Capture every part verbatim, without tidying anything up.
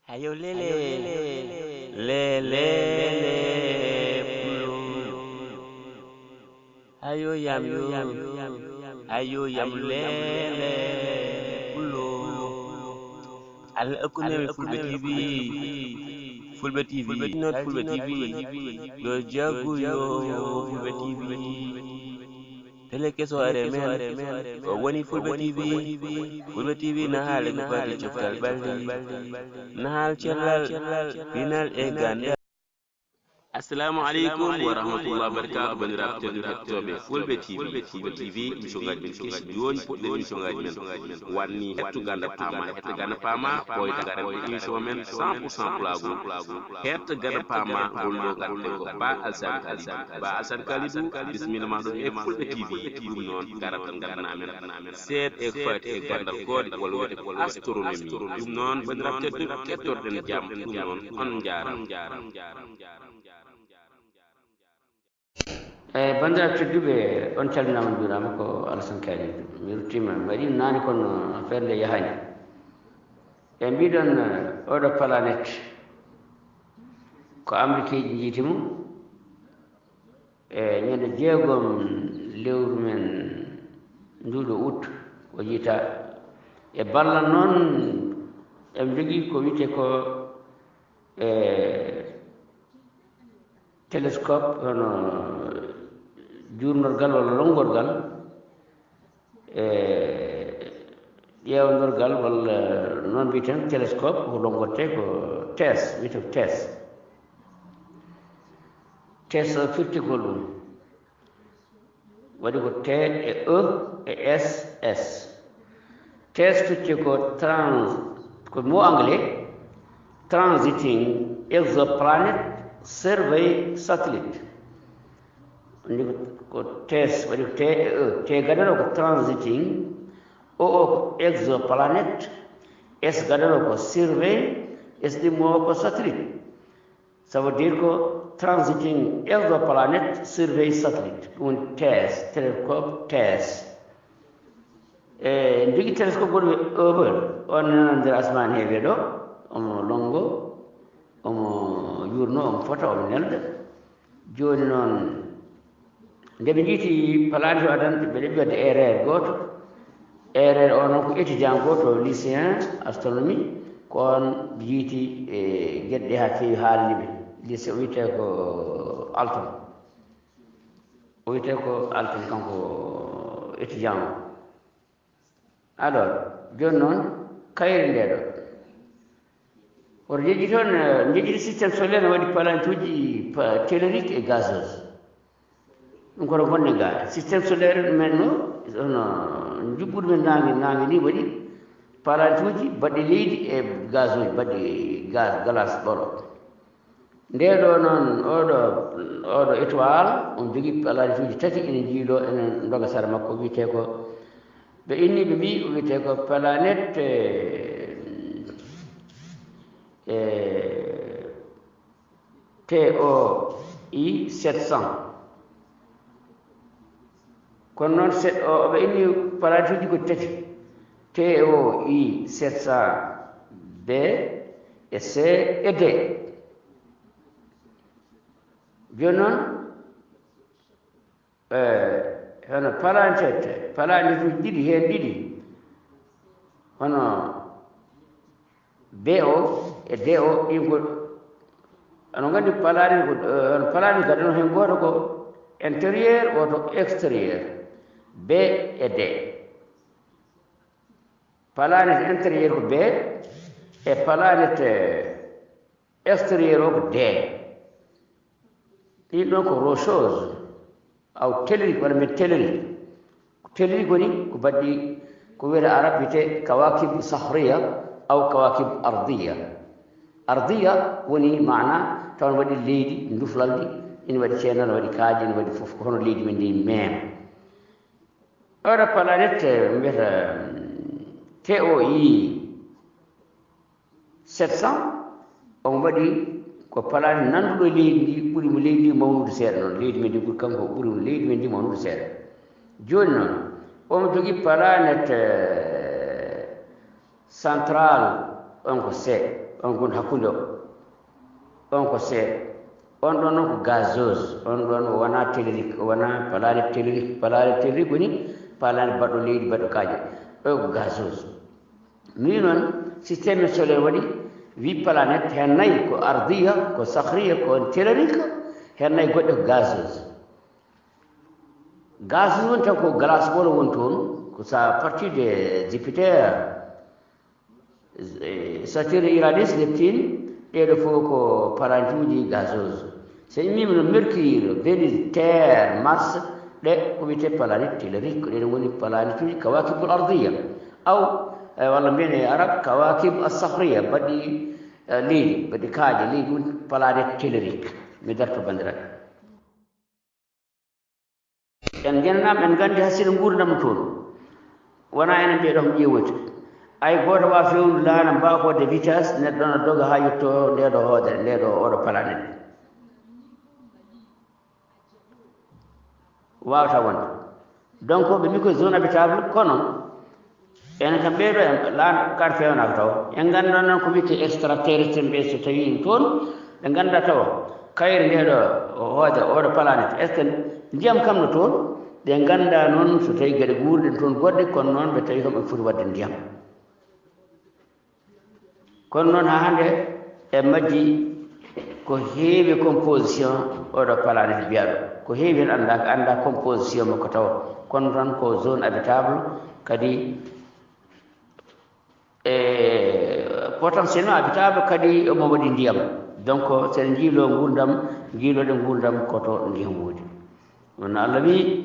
Ayo lele, lele, lele, pulo. Ayo yam yo, ayo yam lele, pulo. Al akune Fulbe T V, Fulbe T V, not Fulbe T V. Yo jagu yo, Fulbe T V. Tele keso are men, o woni Fulbe T V. Fulbe T V na haala ko fati coftal ɓalli, na haal cellal, pinal e ganda. Assalamu alaikum wa rahmatullahi wa barakatuh. Bandiraɓe tedduɓe hettooɓe Fulbe T V, Fulbe T V, émission ngaji men kesi jooni puɗɗen émission ngaji men. Wanni hettu ganda paama, hettu ganda paama, ɓoyta garen émission men cent pour cent pulaagu. Hettu ganda paama, wonɗo garten ko Ba Alsan Kalidou. Ba Alsan Kalidou, bismilla ma ɗo e Fulbe T V. Ɗum noon, garatan gandana men seeɗa e ko fati e gandal koode walla wiyete ko astronomie. Ɗum noon, bandiraɓe tedduɓe, kettorɗen jam. Ɗum noon, on njaarama. Eyi, banndiraaɓe tedduɓe, on calminaama, on njuuraama. Ko Alassane Kani, mi ruttiima, mi waɗiima naane kono affaire nde yahaani. E mbiɗon, oɗo planet ko Amrikeeji njiiti mo e ñande jeegom lewru men nduɗo août o yiita. E ballal noon, eɓe njogii ko wiyetee ko e télescope, hono juurnorgal walla lonngorgal, e ƴeewndorgal walla noon mbiyeten télescope, ko lonngortee ko TESS, wiyetee ko TESS. TESS o firti ko ɗum. Waɗi ko T e E e S S. TESS firti ko trans, ko mot anglais, Transiting Exoplanet Survey Satellite. Ni ko TESS, waɗi ko T e E. T gadano ko transiting, O o ko exoplanet, S gadano ko survey, S ɗimmo ko satellite. Ça veut dire ko Transiting Exoplanet Survey Satellite, ɗum woni TESS, télescope TESS. E jogi télescope goɗɗo wiyee Hubble, on nana nder asmaan heewi ɗo, omo lonngo, omo yurno, omo fota, omo nelda. Jooni noon, nde ɓe njiiti planet o adan, ɓe ɗeɓi waɗde erreur gooto. Erreur o noon ko étudiant gooto lycéen astronomie, ko on njiiti e geɗe ɗe haa keewi haalani ɓe. Lycée o wiyetee ko Alton. O wiyetee ko Alton, kanko étudiant o. Alors, jooni noon, kayre nde ɗo. Woto jejji toon, eh, jejjiti système solaire ne waɗi planetuuji pa-, tellurique et gazeuse. Ɗum koto gonɗen ga. Système solaire men no, hono njuɓɓudu men naange, naange ni waɗi planetuuji baɗɗi leydi e gazeuse, baɗɗi gaz, glace, ɓolo. Nde ɗo noon, oɗo, oɗo étoile, on jogii planetuuji tati ene njiiloo, ene ndoga sara makko, wiyetee ko, ɓe inni, ɓe mbii, o wiyetee ko planet, eh, eh, T O I sept cent. Kono noon, sept, o, ɓe inni planetuuji ko tati, T O I sept cent B e C e D. Jooni noon, eh, hono planet, planetuuji ɗiɗi heen ɗiɗi, hono B O e D O, ɗin ko, ano nganndi planet ko, eh, hono planet gadano heen gooto ko intérieur, woto extérieur, B e D. Planet intérieur ko B, e planet, eh, extérieur o ko D. Ɗin ɗon ko rocheuse, aw tellurique, walla mbiyen tellurique. Tellurique woni ko baɗɗi, ko wiyata arab wiyetee kawakib sahriya aw kawakib ardiya. Ardiya woni maana tawa no waɗi leydi, nduflal ndi, ina waɗi ceenal, ina waɗi kaaƴe, ina waɗi fof, ko hono leydi men ndi mem. Oɗo planet, eh, mbiyata, mm, T O I sept cent, omo waɗi ko planet nanduɗo leydi ndi, ɓuri mo leydi ndi mawnude seeɗa noon. Leydi men ndi ɓuri kanko, ɓuri mo leydi men ndi mawnude seeɗa. Jooni noon, omo jogii planet, eh, central, On ko C, on ko hakkunde o. On ko C. On ɗon noon ko gazeuse, on ɗon o wonaa tellurique, o wonaa planète tellurique. Planète tellurique woni planète baɗɗo leydi, baɗɗo kaaƴe. Ɗo ko gazeuse. Min noon, système solaire waɗi huit planète, heen nayi ko ardiya, ko sahriya, ko tellurique, heen nayi goɗɗe ko gazeuse. Gazeuse woni tan ko glace wolo woni toon, ko ça partie de Jupiter, eh, Saturne, Uranus, Neptune, ɗeɗo fof ko planète uji gazeuse. So immima no Mercure, Venus, Terre, Mars, ɗe ko wiyete planète tellurique, ko ɗen woni planète uji kawakibul ardiya. Aw, eh, walla mbiyen e arab kawakib as-sahriya, mbaɗi, eh, leydi, mbaɗi kaaƴe, leydi woni planète tellurique. Mi darto banndiraaɓe. En njenanaama, en nganndi hasina nguurndam toon. Wonaa enen mbiye ɗo ko ƴeewoyta. Ay gooto waawa fewndo laana mbaako de vitesse, neɗɗo no doga haa yetto nde ɗo hoodere, nde ɗo oɗo planète. Waawata wonde. Donc, ɓe mbi ko zone habitable, kono enen kam ɓeeɗo en laana kar fewnaaka taw. En nganndaa noon ko wiyetee extraterrestre ɓe, so tawii en toon, ɓe nganndaa taw kayre nde ɗo hoode oɗo planète, est-ce que ndiyam kam no toon? Ɓe nganndaa noon so tawii geɗe guurɗe toon goɗɗe, kono noon ɓe tawi kam ɓe foti waɗde ndiyam. Kono noon haa hannde e majji ko heewi composition oɗo planète mbiyaɗo. Ko heewi heen anndaa, anndaa composition makko taw. Kono tan ko zone habitable, kadi e potentiellement habitable, kadi omo waɗi ndiyam. Donc, so en njiilo nguurndam, njiiloɗen nguurndam ko to ndiyam woodi. Wonno Allah wi,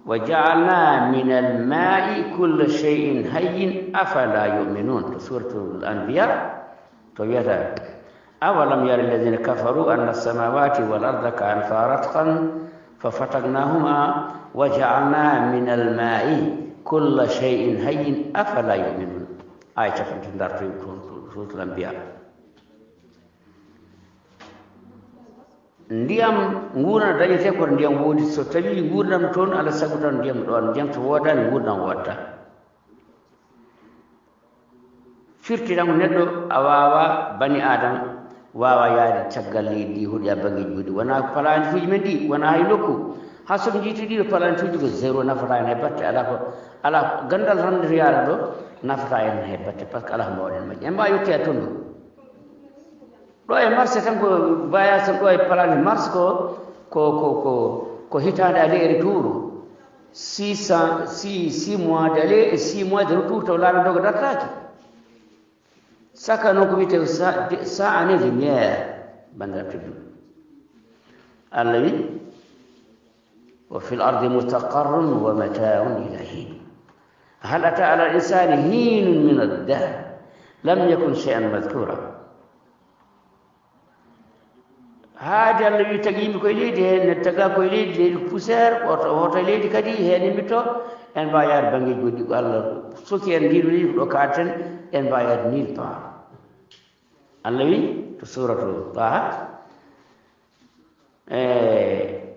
"Wa ja'alna min al-ma'i kulla shay'in hayyin, afala yu'minun." To Suratul Anbiya, to wiyata, "Awalam yara alladhina kafaru anna as-samawati wal arda kanata ratqan fa fataqnahuma wa ja'alna min al-ma'i kulla shay'in hayyin, afala yu'minun." Ay capanɗe dartoy toon, to Suratul Anbiya. Ndiyam nguurndam dañetee ko ndiyam woodi. So tawii nguurndam toon, alaa sago tan ndiyam ɗoon. Ndiyam so woodaani, nguurndam woodataa. Firti tan ko neɗɗo a waawaa, bani Aadama waawaa yahde caggal leydi ndi, hoɗoya banngeeji goɗɗi. Wonaa planètuuji men ɗi, wonaa hay nokku. Haa so ɓe njiiti ɗiɗo planètuuji ko zéro, nafataa en hay batte, alaa ko, alaa ko, ganndal tan nde to yaara ɗo, nafataa en hay batte, par ce que alaa ko mbaawɗen majji. En mbaawaa yettoyaade toon ɗo. Ɗo e Mars tan ko voyage tan, ɗo e planète Mars ko, ko, ko, ko, ko hitaande aller et retour. Six cents, six, six mois d'aller et six mois de retour, taw laana doga dartaaki. Saka noon ko wiyetee cent, cent années lumière, banndiraaɓe tedduɓe. Allah wi, "Wa fil ardi mustaqarrun wa mata'un ila hin. Hal ata ala al insani hinun min ad-dahr lam yakun shay'an madhkura." Haade Allah wi, "Tagi yimɓe koye leydi, heen ne taga koye leydi, leydi ko poussière, oto, oto e leydi kadi, heen immitto." En mbaawaa yahde banngeeji goɗɗi, ko Allah soki en ndiiɗo leydi, ko ɗo kaaɗten, en mbaawaa yahde nulle part. Allah wi to Suratu Taha, e,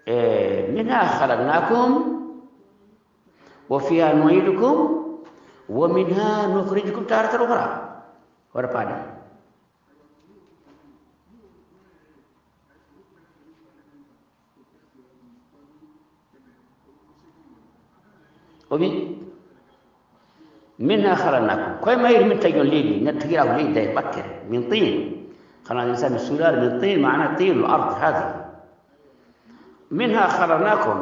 e, "Minha khalaqnakum wa fiha nu'idukum wa minha nukhrijukum taratan ukhra." Wara paɗi. O wi, "Minha khalaqnakum." Koye mayri min tagi on leydi, neɗɗo tagira ko leydi day ɓakkere, min tin. Khalaqna al insana min sulala min tin, maana tin al ard hadi. "Minha khalaqnakum."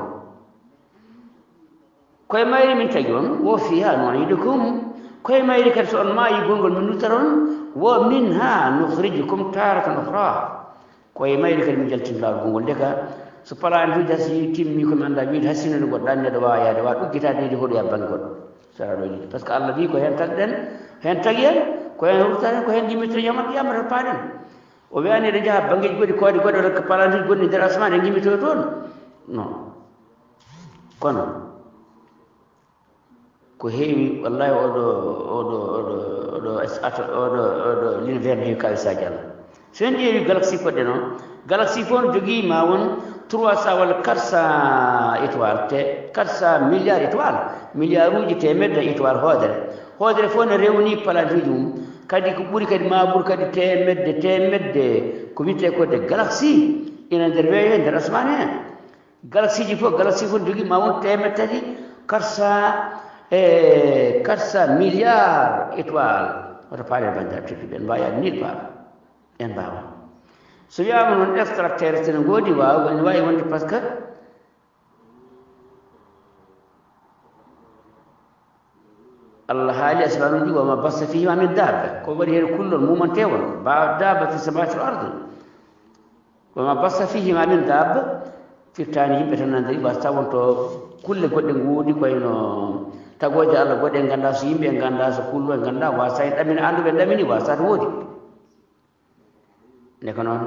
Koye mayri min tagi on, "Wa fiha nu'idukum." Koye mayri kadi so on maayi gongol min nuttat on, "Wa minha nukhrijukum taratan ukhra." Koye mayri kadi min jaltinta laawol gongol. Ndeka so planètuuji haa si timmi ko mi anndaa wiide haa sinno goɗɗo annda ɗo waawa yaade, waawa ɗuggitaade leydi hoɗoya bannge goɗɗo. So aɗa ɗo yiɗi. Par ce que Allah wi ko heen tagɗen, heen tagi en, ko heen ruttata en, ko heen yimmirta yawmal qiyamata paaɗen. O wiyaani eɗen njaha banngeeji goɗɗi, koode goɗɗe, walla ko planètuuji gonɗi nder asmaan en ngimmitoyo toon. Non. Kono ko heewi, wallahi, oɗo, oɗo, oɗo, oɗo es-, ato-, oɗo, oɗo l'univers no heewi kawisaaji Allah. So en ƴeewi galaxie koɗɗe noon, galaxie fof no jogii ma won trois cents walla quatre cents étoiles, te quatre cents milliards étoiles, milliard uji teemedde étoiles hoodere. Hoodere fof ne rewni planète uji mum. Kadi ko ɓuri kadi maa ɓur kadi teemedde teemedde ko wiyetee ko de galaxie ina nder weeyo nder asmaan he. Galaxie ji fof galaxie fof ne jogii ma won teemedde tati quatre cent e quatre cent milliards étoile. Oto paale banndiraaɓe tedduɓe, en mbaawi yaade nulle part. En mbaawaa. So wiyaama noon extraterrestre ne ngoodi, waaw, ene waawi wonde par ce que Allah haali asmaanuuji, "Wa ma bassa fihima min dabba." Ko waɗi heen kullon mumantewon, ba dabba fi samawati wal ardi. "Wa ma bassa fihima min dabba." Firtaani yimɓe tan nandiri, wasta wonto kulle goɗɗe ngoodi koyno tagooje Allah goɗɗe en ngannda so yimɓe en ngannda so kullo en ngannda wasa en ɗamina annduɓe en ɗamini wasa to woodi. Nde ko noon,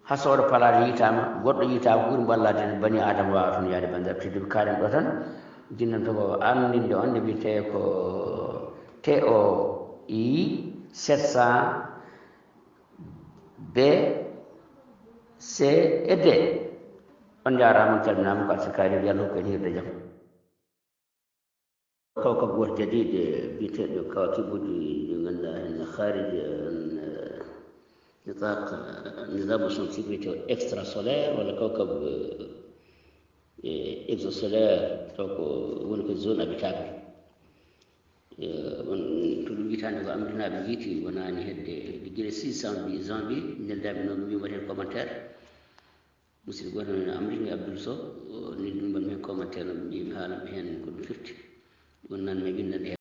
hasooɗo palaade yitaama, goɗɗo yitaama ko ɓuri mballaade bani Aadama waawa toon yaade banndiraaɓe tedduɓe kaalen ɗo tan. Jinnanto ko anndinde on nde wiyetee ko T O I sept cent B C e D. On njaaraama, on calminaama, ko Alfakaari, yo Allah hokku en hiirde jam. Kawkab gooto jadiid biyeteeɗo kawakibuuji ɗi ngannduɗaa heen kharij nitaq nizam shamsi biyetee extrasolaire walla kawkab exosolaire, taw ko woni ko zone habitable. On to ɗum yitaande ko ameriknaaɓe njiiti wonaani hedde gila six janvier janvier neldaaɓe noon mbiima waɗi heen commentaire. Musidɗo gooto no Amérique, Abdoul Sow, o noddi mi, mbaɗmi heen commentaire, no mbiimi haalan ɓe heen ko ɗum firti. Ɗum nan mi winndande